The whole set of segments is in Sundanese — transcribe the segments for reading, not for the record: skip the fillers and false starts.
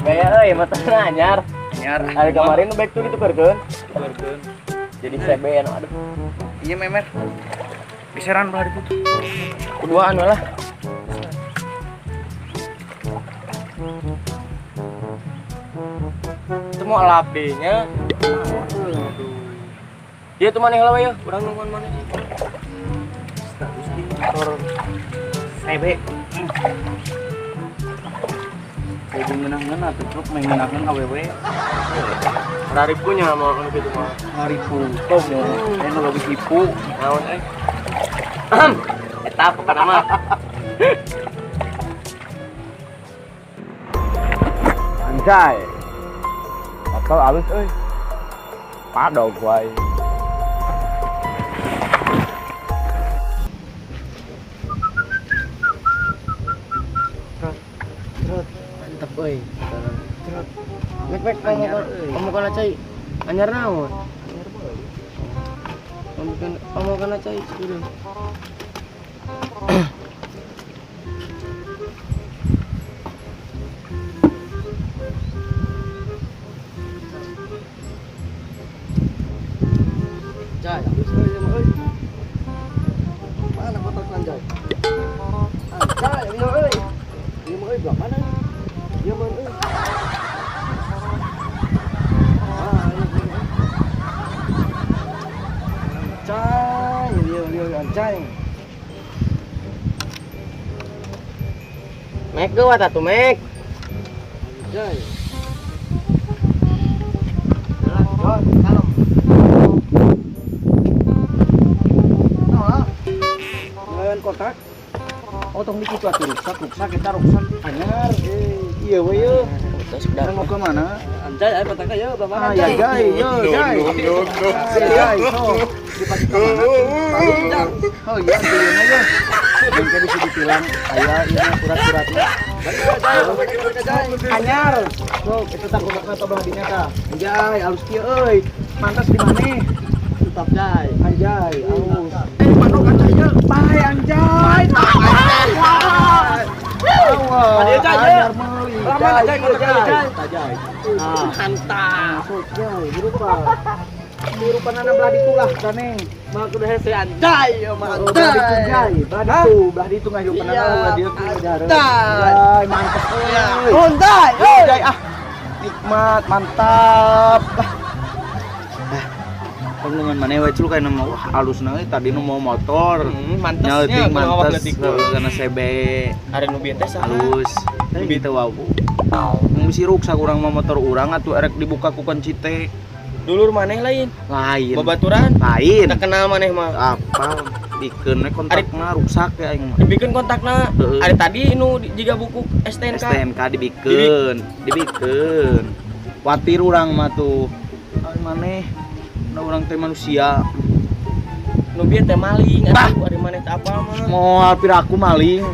Gaya euy, motorna anyar. Anyar. Hari kemarin nu baik tuh ditukerkeun. Tukerkeun. Jadi CB anu aduh. Iya memer. Geseran belah ditu. Keduaan lah. Itu mau lap nya. Dia tuh maneh lah ya, urang nungguan maneh. Status di motor CB. Jadi ngeunah-ngeunah atuh truk main ngeunah awewe. Raripunya mau anu kitu mah. Ngaripu. Komo, aya nu leuwih hipu. Naon euy? Eta pokona mah. Anjay. Motor alus euy. Padog wae. Mantep euy. Mek mek kamu kana cai. Anyar naon? Kamu kana cai kudu. Jai, alus euy ieu mah euy. Mana motor Anjay? Anjay, ieu mah euy. Ieu mah euy belah mana? Ieu mah euy. Ah, ieu mah. Anjay, ieu ieu anjay. Mek geuwat atuh mek. Anjay. Jalan, Jon, kalem. Kotak. Oh, tong dikitu atuh rusak, rusak eta rusak anyar. Iya we yeuh. Terus mau ke mana? Anjay, ayo kotaknya yeuh, belah mana? Ah, ya jai, yeuh, jai. Jai, so. Dipake ka mana? Oh iya, dieuna yeuh. Engke bisa ditilang aya ieu surat-suratna. Anyar. Sok, itu tak kotakna tah belah dinya tah. Anjay, alus kieu euy. Mantas di maneh? Tetap jai. Anjay, alus. Manuk anjay yeuh. Bae anjay. Jai, Anyar meuli. Lama jai, kotakna jai. Jai. Mantap. Masuk jai, berupa. Berupa nana belah ditu lah ganeng. Mah kudu hese anjay ieu mah Oh, belah ditu anjay. jai, belah ditu ngahirupan nana belah ditu Mantap. Jai, mantap euy. Anjay, euy. Jai ah. Nikmat, mantap. Lah. Panglungan maneh we culuk aya mah wah alusna euy tadi nu mau motor. Mantesnya Nyaleutik kudu awak mantes leutik. karena CB Ari nu bieu teh saha? halus. Nu bieu Teu wawuh. Mun bisi ruksak urang mah motor urang atuh erek dibuka ku kunci teh. Dulur maneh lain. Lain. Babaturan. Lain. Teu kenal maneh mah. Apa bikeun we kontakna ruksak ya aing mah. Dibikeun kontakna. Heeh. Ari tadi nu jiga buku STNK. STNK dibikeun, dibikeun. Watir urang mah tuh. Ari maneh na urang teh manusia. Nu bieu teh maling Bah. atuh ari maneh teh apa mah. Moal piraku maling.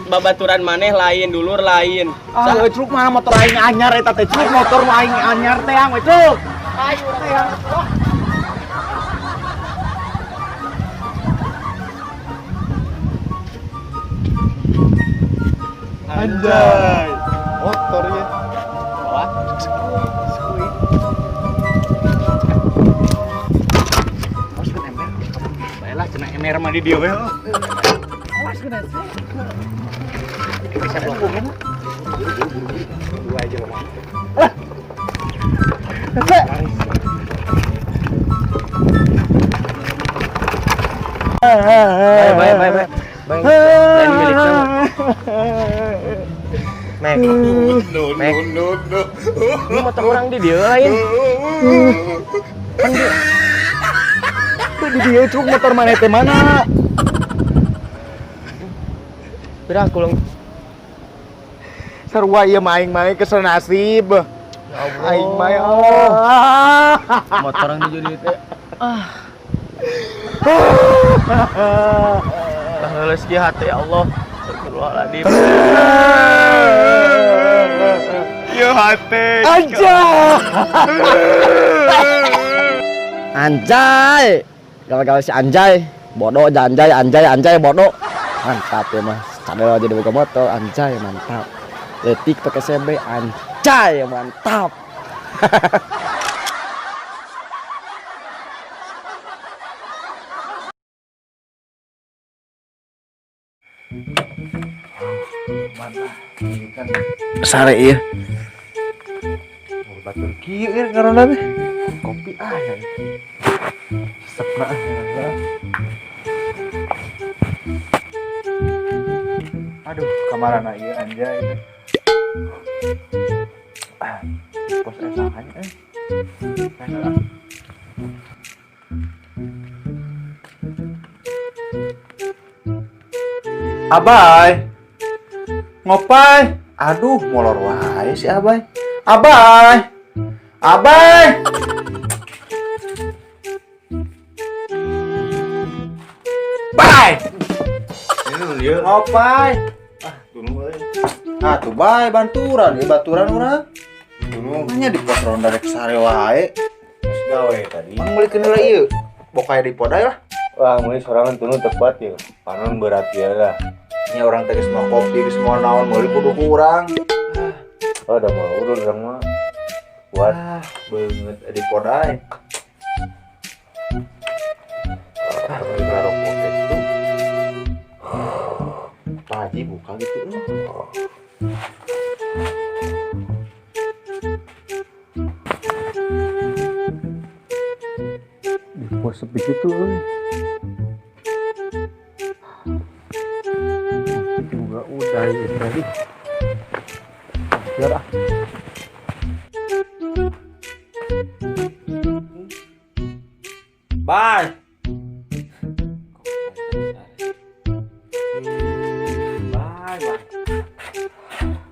Babaturan maneh lain, dulur lain. Ah, euy truk mana motor aing anyar eta teh truk motor nu aing anyar teh ang we truk. Ayo urang. Anjay. Motor ya. Bawa. Awas kena ember. Baiklah cenah ember mah di dieu we. Awas kena. Bisa blok. Dua aja mah. Bae bae bae bae. Bae. Lain milik sama. Mek. Mek. Ini motor orang di dieu lain. Kan di Tuh di dieu truk motor maneh teh mana? Pira aku lang. Sarua ieu mah aing mah kesel nasib. Ya Allah. Aing mah ya Allah. Motor yang di dieu teh. Ah. Lah leuleus kieu hate ya Allah. Astagfirullahaladzim. Ya hate. Anjay. Anjay. Gagal-gagal si Anjay. Bodoh anjay anjay anjay bodoh. Mantap ya mah. Cadel jadi buka motor anjay mantap. Letik pakai CB, ancay, mantap. Sare ieu. Batur kieu ieu ngaranna teh. Kopi aya. Resepna ah. Aduh, kamarana ieu anjay teh. Ah, pos esahan euy. Abai. Ngopai. Aduh, molor wae si Abai. Abai. Abai. Bye. Ngopai. Ah, tunggu euy. Ah, tuh bae banturan, ieu baturan urang. Tunggu. Nya di pos ronda rek sare wae. Geus gawe tadi. Mang meulikeun heula ieu. Bokaya di podai lah. Wah, meuli sorangan tunu tepat ya. Panon berat ya lah. Nya urang teh geus moal kopi, geus moal naon, meuli kudu ku urang. Oh, udah mau urut urang mah. Kuat Ah, banget. di podai. Ah, meuli rokok itu. Pak Haji buka gitu. Di pos sepi gitu euy. Juga udah ya tadi. Biar ah. Bye. Bye, bye.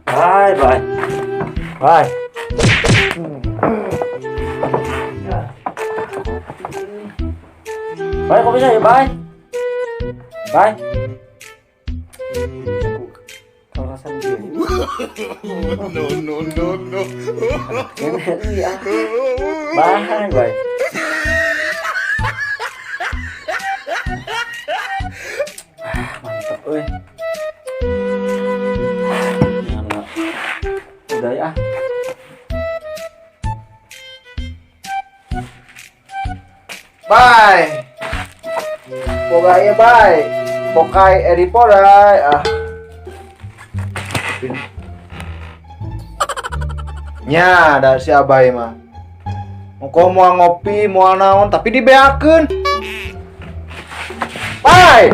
Bye, bye. Bye. Bye, kopi saya, bye. Bye. Kalau rasa dia. No, no, no, no. Iya. Bye, bye. Ah, mantap euy. Nyala. Udah ya. Bye. Boga ieu bye. Bokai eri podai. Ah. Nya, da si Abai mah. Engko moal ngopi, moal naon, tapi dibeakeun. Bye.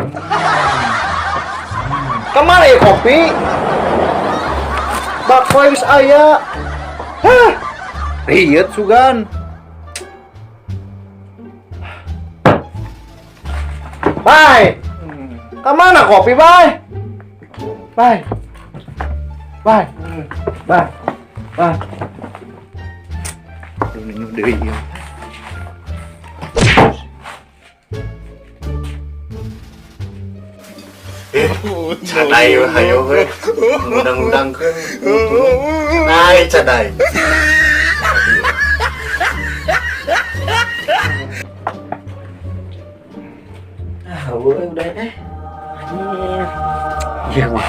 Kemana ya kopi? Bakso geus aya. Hah. Rieut sugan. Bye. Kemana kopi, bye? Bye. Bye. Bye. Bye. Aduh, ini deui ieu. Cadai hayo we. Ngundang-undangkeun. Cadai, cadai. Ah, udah eh. Anjir. Iya mah.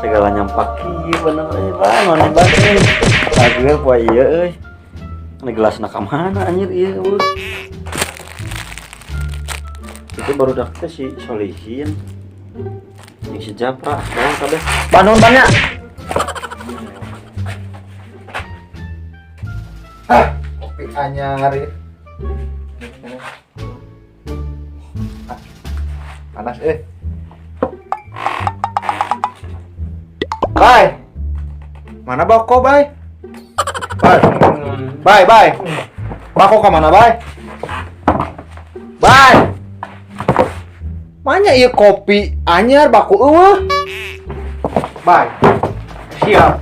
Segala nyampak kieu bener euy, Bang. Mana banget euy. Sageul poe ieu euy. Ini gelasna ka mana anjir ieu euy. Itu baru dapet si Solihin. Yang si Japra, bang kabeh. Bandung banyak. Hah, kopi anyar ya. Ah, panas eh. Bye. Mana bako, bye? Bye. Bye, bye. Bako ke mana, bye? Bye. Mana ieu kopi anyar bako eueuh? Bye. Siap.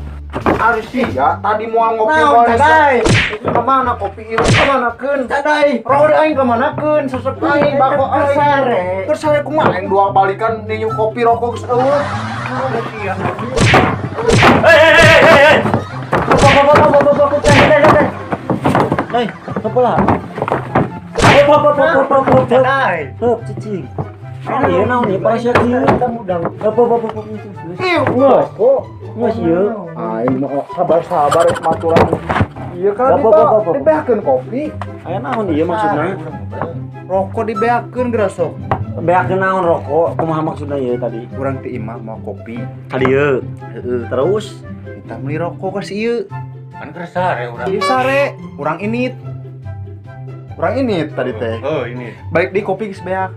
Ari sia tadi moal ngopi Naon, moal Cadai? Kemana kopi ieu? Kemana keun? Cadai. Rohor aing kemana keun? Sesep aing bako aing. Sare. Keur sare kumaha aing dua balikan ninyu kopi rokok geus eueuh. Naon sia? Hei, hei, hei, hei, hei. Hei, apa lah? Hop, hop, hop, hop, hop, hop, hop. Hop, cicing. Naon ieu, naon ieu, para sia kieu. Hop, hop, hop, hop, hop. Ieu Geus. kok. Geus ieu. Aing mah sabar-sabar rek maturan. Iya kan Apa, apa, apa, apa? Dibeakeun kopi. Aya naon ieu maksudna? Rokok dibeakeun geura sok. Beakeun naon rokok? Kumaha maksudna ieu tadi? Urang ti imah mau kopi. Ka dieu. Heeh. Terus Kita beli rokok ka si ieu. Kan keur sare urang. Ieu sare, urang init. Urang init tadi teh. Oh, ini. Balik di kopi geus beak.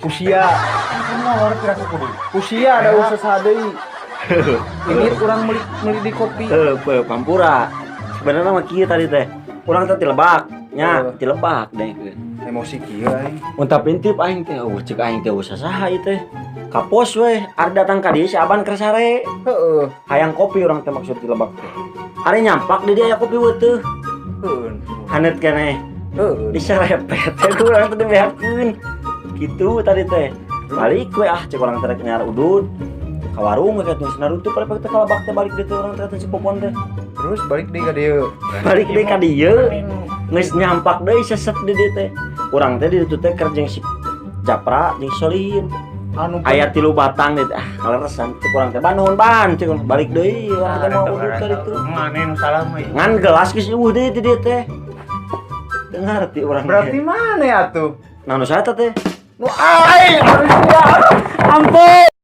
Ku sia, Molor kira aku kudu. Ku sia da usaha deui. Ini urang meuli meuli di kopi. Eh, pampura. Sebenarnya mah kieu tadi teh. Urang teh ti lebak, nya, Heeh. Ti lebak deh. Emosi kieu aing. Untap intip aing teh, oh cek aing teh usah saha ieu teh. Ka pos we, ari datang ka dieu si Aban keur sare. Heeh. Hayang kopi urang teh maksud ti lebak teh. Ari nyampak di dia aya kopi weutuh. Heeh. Haneut keneh. Heeh. Diserepet teh ku urang teh dibeakeun. Gitu tadi teh. Balik we ah cek urang teh rek nyiar udud. Ka warung we teh narutu pada teh ka lebak teh balik deui teh urang teh si Popon teh. Terus balik deui ka dieu. Balik deui ka dieu. Geus nyampak deui sesep di dieu teh. Urang teh di ditu teh keur jeung si Japra jeung Solihin. Anu Aya tilu batang deh, ah kaleresan cek urang teh, "Ban, nuhun ban," cek urang. Balik deui urang teh mau udud tadi tuh. Mana nu salah mah ieu? Ngan gelas geus eueuh deui di dieu teh. Teu ngarti urang teh. Berarti mana ya tuh? Nah, nu saha teh? Nu aing harus sia. Ampun.